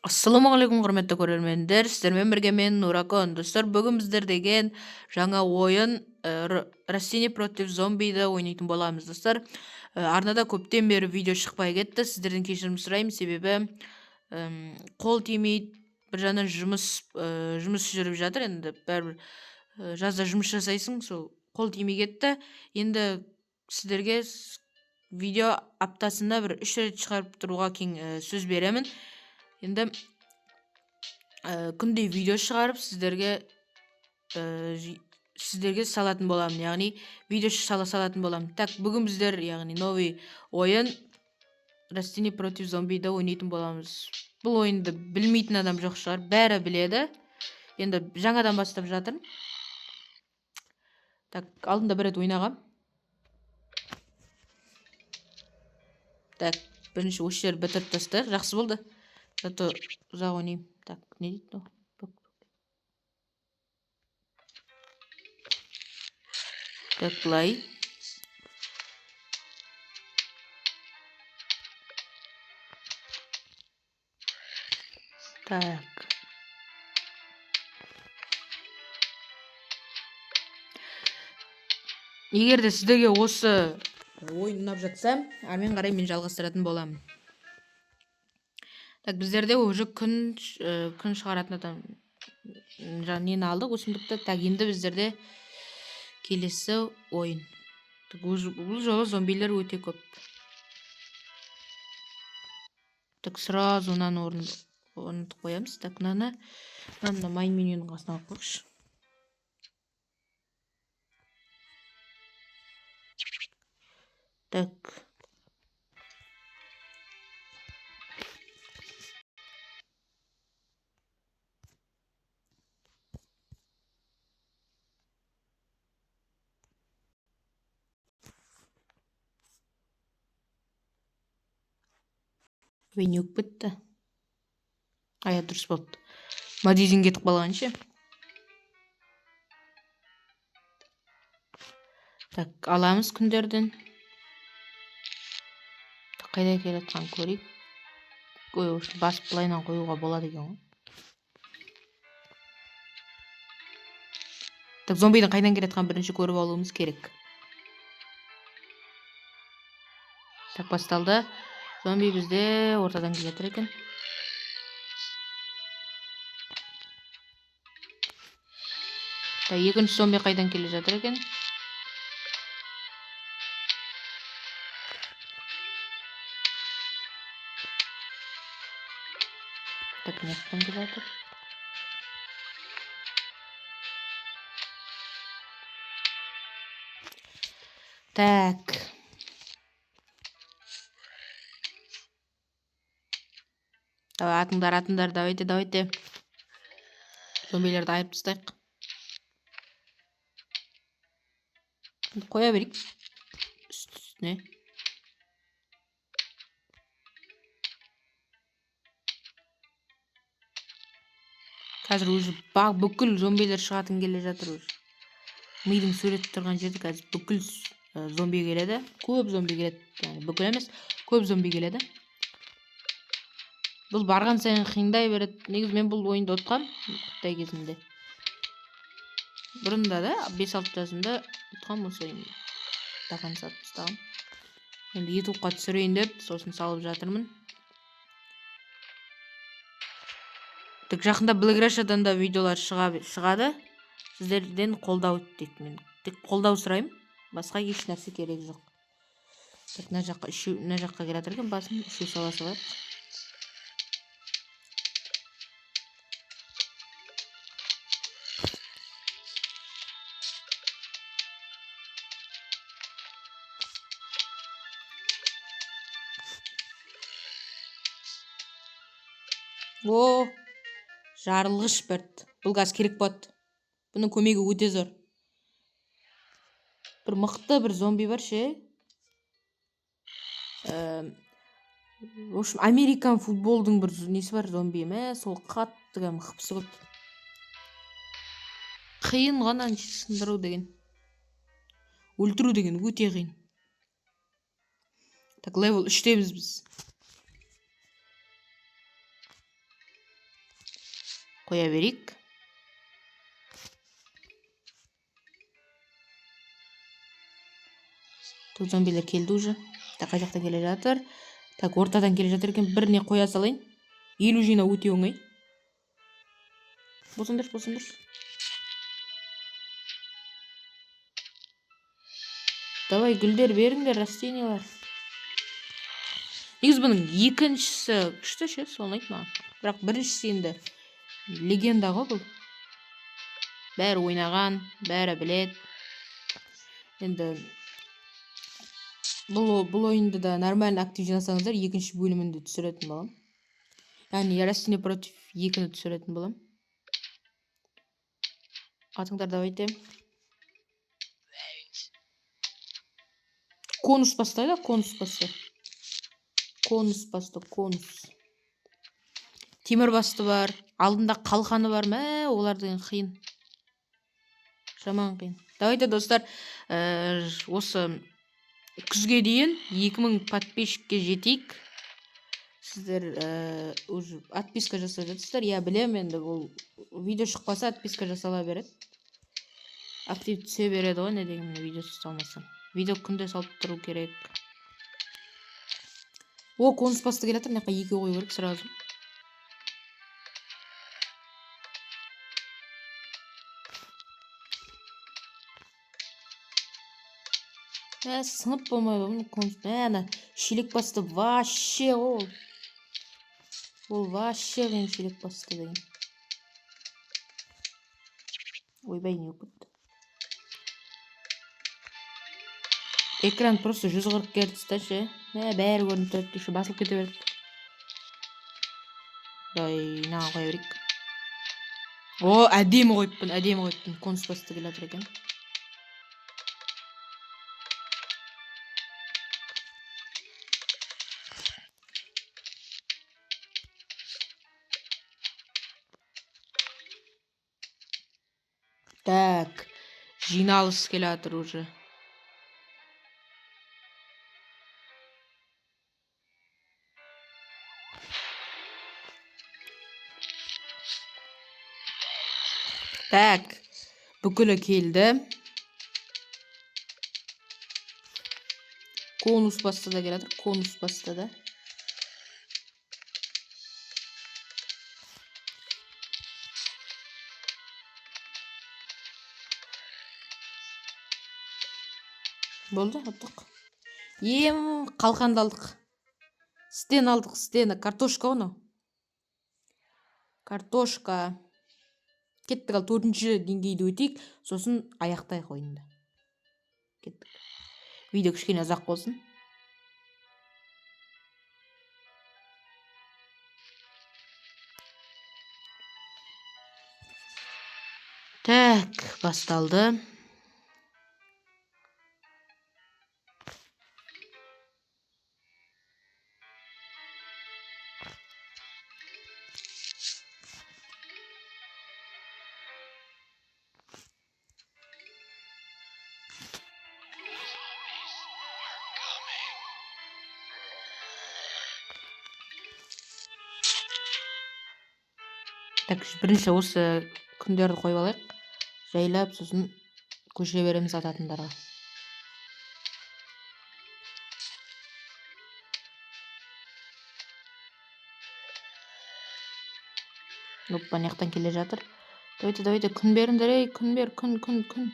Ассалаумағалейкум, құрметті көрермендер. Сіздермен бірге мен Нуракон. Достар, бүгін біздер деген жаңа ойын Растение против зомбиді ойнайтын боламыз, достар. Арнада көптен бері видео шықпай кетті. Сіздерден кешірім сұраймын, себебі қол тимейді, бір жағынан жұмыс жүріп жатыр. Енді бәрібір жазда жұмыс жасайсың, сол қол тимей кетті. Енді сіздерге видео аптасына бір 3 рет шығарып тұруға сөз беремін. Енді күнде видео шығарып сіздерге салатын боламын, яғни видео салатын боламын. Так, бүгін біздер, яғни новый ойын Растение против зомбиді ойнайтын боламыз. Бұл ойынды білмейтін адам жоқ шығар, бәрі біледі. Енді жаңадан бастап жатырмын. Так, алдында бір рет ойнағам. Так, бірінші осы жерді бітіріп тастайық, жақсы болды. Зато ұзақ ойнаймын. Так, не дейді мынау? Так, былай. Так. Егер де сіздерге осы ойын ұнап жатса, әрмен қарай мен жалғастыратын боламын. Так, біздерде уже күн шығаратын адам, нені алдық, өсімдікті. Так, енді біздерде келесі ойын. Так, бұл жолы зомбилер өте көп. Так, сразу мынаны орнатып қоямыз. Так, мынаны майн менюнің қасына қойып қойшы. Так. Меню бітті. Ая, дұрыс болды. Мадизин кетіп қалған ше. Так, аламыз күндерден. Так, қайда келе жатқанын көрейік. Ой, осы басып былайынан қоюға болады екен ғой. Так, зомбидің қайдан келе жатқанын бірінші көріп алуымыз керек. Так, басталды. Зомби бізде ортадан келе жатыр екен. Так, екінші зомби қайдан келе жатыр екен? Так, мына жақтан келе жатыр. Так. Давай, атыңдар, атыңдар, давайте, давайте. Зомбилерді айырып тастайық. Енді қоя берейік. Үстіне. Қазір уже бүкіл зомбилер шығатын келе жатыр уже. Мидың суреті тұрған жерде қазір бүкіл зомби келеді. Көп зомби келеді. Яғни бүкіл емес, көп зомби келеді. Бұл барған сайын қиындай береді. Негізі мен бұл ойынды ұтқам қытай кезінде. Бұрында да бес-алты жасымда ұтқам осы ойынды. До конца ұтып тастағам. Енді ютубқа түсірейін деп сосын салып жатырмын. Тек жақында Black Russia'дан да видеолар шығады. Сіздерден қолдау тек мен. Тек қолдау сұраймын. Басқа еш нәрсе керек жоқ. Тек мына жаққа үшеу, мына жаққа келе жатыр екен, басын үшеу сала салайық. О, жарылғыш бәрт. Бұл газ керек болады. Бұның көмегі өте зор. Бір мықты бір зомби бар ше. В общем, американ футболдың бір несі бар зомби ме? Сол қатты кәдімгі қыпсы көп. Қиын ғой ананы сындыру деген. Өлтіру деген өте қиын. Так, левел үштеміз біз. Қоя берейік. Тут зомбилер келді уже. Так, қай жақтан келе жатыр? Так, ортадан келе жатыр екен. Біріне қоя салайын. 50 жинау өте оңай. Босаңдаршы, босаңдаршы. Давай, гүлдер беріңдер, растениялар. Негізі бұның екіншісі күшті ше, соны айт маған. Бірақ біріншісі енді легенда ғой бұл. Бәрі ойнаған, бәрі біледі. Енді бұл ойынды да нормально актив жинасаңыздар, екінші бөлімін де түсіретін боламын. Яғни Растение против 2-ні түсіретін боламын. Атыңдар, давайте. Конус басты да, конус басты. Конус басты, конус. Темір басты бар, алдында қалқаны бар, мә, олар деген қиын. Жаман қиын. Давайте, достар, осы күзге дейін 2000 подписчикке жетейік. Сіздер уже отписка жасап жатырсыздар. Я білемін, енді бұл видео шықпаса отписка жасала береді. Актив түсе береді ғой, не дегенмен видео салмасам. Видео күнде салып тұру керек. О, конус басты келе жатыр, мына жаққа екеу қою керек сразу. Сынып болмайды ғой, міне конус. Ана шелек басты вообще ол. Ол вообще қиын шелек басты деген. Ойбай, не болып кетті? Экран просто 140 герц та ше. Бәрі көрініп тұрады, еще басылып кете береді. Давай, мынаған қоя берейік. О, әдемі қойыппын, әдемі қойыппын. Конус басты келе жатыр екен. Так, жиналыс келе жатыр уже. Так, бүкілі келді. Конус басты да келе жатыр, конус басты да. Болды, ұттық. Ем, қалқанды алдық. Стен алдық, стені. Картошка оны. Картошка. Кеттік, ал 4-ші деңгейді өтейік, сосын аяқтайық ойынды. Кеттік. Видео кішкене ұзақ болсын. Так, басталды. Так, бірінші осы күндерді қойып алайық. Жайлап, сосын көше береміз ататындарға. Опа, мына жақтан келе жатыр. Давайте, давайте, күн беріңдер, ей, күн бер, күн, күн, күн.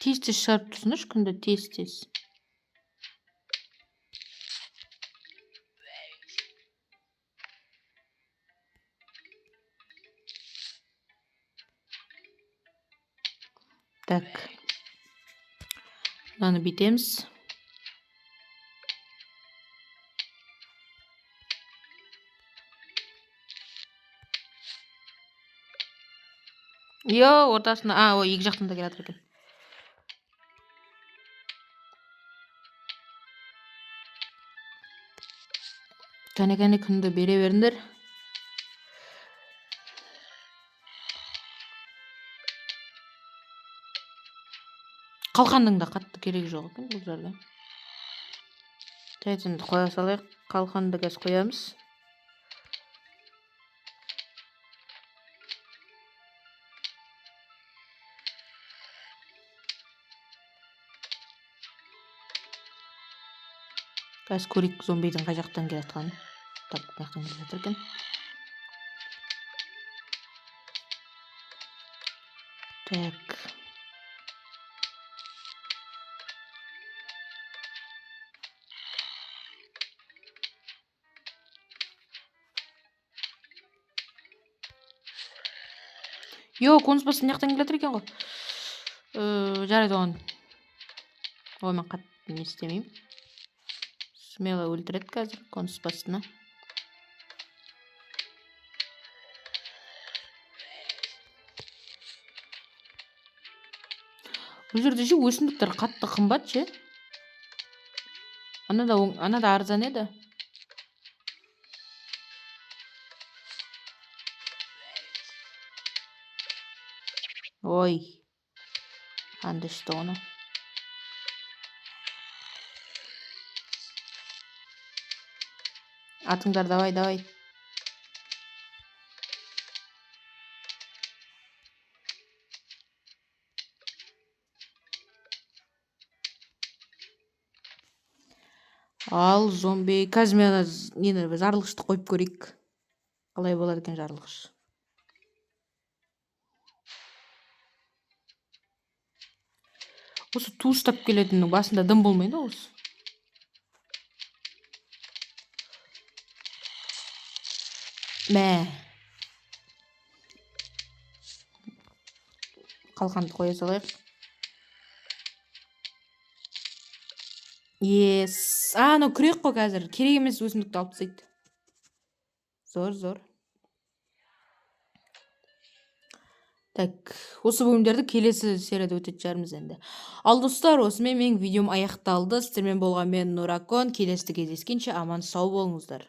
Тез-тез шығарып тұрсыңдаршы күнді, тез-тез. Так. Мынаны бүйтеміз. Йо, ортасына, ой, екі жақтан да келе жатыр екен. Кәне-кәне күнді бере беріңдер. Қалқанның да қатты керегі жоқ екен бұл жерде. Жарайды, енді қоя салайық. Қалқанды қазір қоямыз. Қазір көрейік зомбидің қай жақтан келе жатқанын. Так, мына жақтан келе жатыр екен. Так. Йо, конус басып мына жақтан келе жатыр екен ғой. Жарайды оған. Ой, мен қатты не істемеймін. Смело өлтіреді қазір конус бастыны. Бұл жерде ше өсімдіктер қатты қымбат ше. Ана да арзан еді. Ой, қанды ішті оны. Атыңдар, давай, давай. Ал зомби, қазір мен ана нені, жарылғышты қойып көрейік. Қалай болады екен жарылғыш? Осы ту ұстап келетіннің басында дым болмайды ғой осы. Мә. Қалқанды қоя салайық. Ес. А, анау күрек қой қазір. Керек емес өсімдікті алып тастайды. Зор, зор. Так, осы бөлімдерді келесі серияда өтетін шығармыз енді. Ал достар, осымен менің видеом аяқталды. Сіздермен болған мен Нуракон. Келесі кездескенше аман сау болыңыздар.